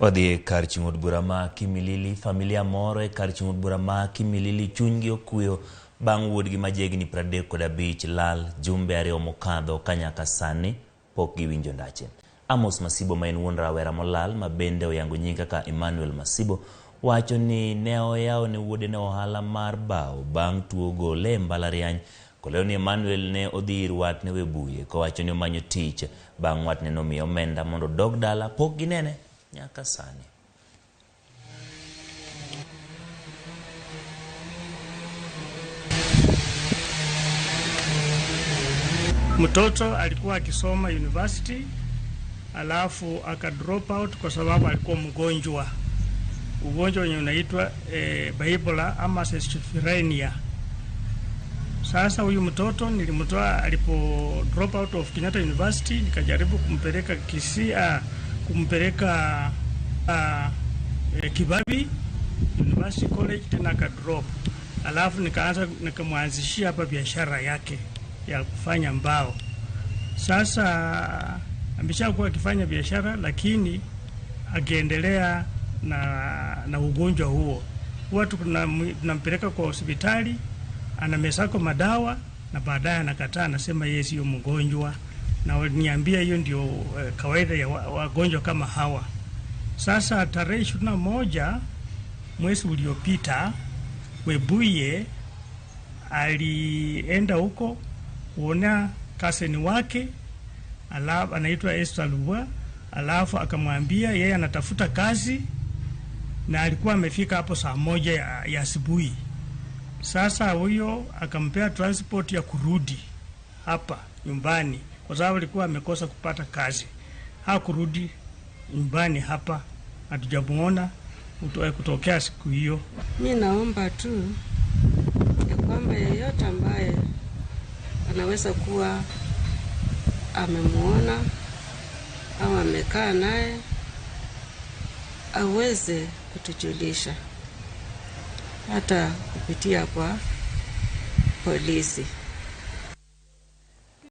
Wadhi kar chung' od bura ma Kimilili. Familia moro e kar chung' od bura ma Kimilili chunygi okuyo bang' wuodgi ma jahigni 35 lal jumbe 2 mokadho ka nyaka sani pok giwinjo ndache. Amos Masibo ma en wuon rawera molal ma bende oyango nying kaka Emmanuel Masibo wacho ni ne oyawo ne wuode ne ohala mar bao bang' tuo gole e mbalariany. Kolero ni Emmanuel ne odhi ir watne Webuye kowacho ni omanyo tich bang' watne nomiye omenda mondo odog dala pok ginene nyaka sani. Mtoto alikuwa akisoma university alafu aka drop out kwa sababu alikuwa mgonjwa, ugonjwa wenye unaitwa bipolar ama schizophrenia. Sasa huyu mtoto nilimtoa alipo drop out of Kenyatta University, nikajaribu kumpeleka Kisii, kumpeleka Kibabi University College, tena aka drop. Alafu nikaanza nikamwanzishia hapa biashara yake ya kufanya mbao. Sasa ameshakuwa akifanya biashara, lakini akiendelea na ugonjwa huo. Huwa tunampeleka kwa hospitali, anamesako madawa na baadaye anakataa, anasema yeye sio mgonjwa. Na waliniambia hiyo ndio kawaida ya wagonjwa kama hawa. Sasa tarehe 21 mwezi uliopita, Webuye alienda huko kuona kaseni wake, alafu anaitwa Esther Lubwa, alafu akamwambia yeye anatafuta kazi na alikuwa amefika hapo saa 1 ya asubuhi. Sasa huyo akampea transport ya kurudi hapa nyumbani kwa sababu alikuwa amekosa kupata kazi. Hakurudi nyumbani hapa, hatujamuona kutokea siku hiyo. Mimi naomba tu ya kwamba yeyote ambaye anaweza kuwa amemuona au amekaa naye aweze kutujulisha hata kupitia kwa polisi.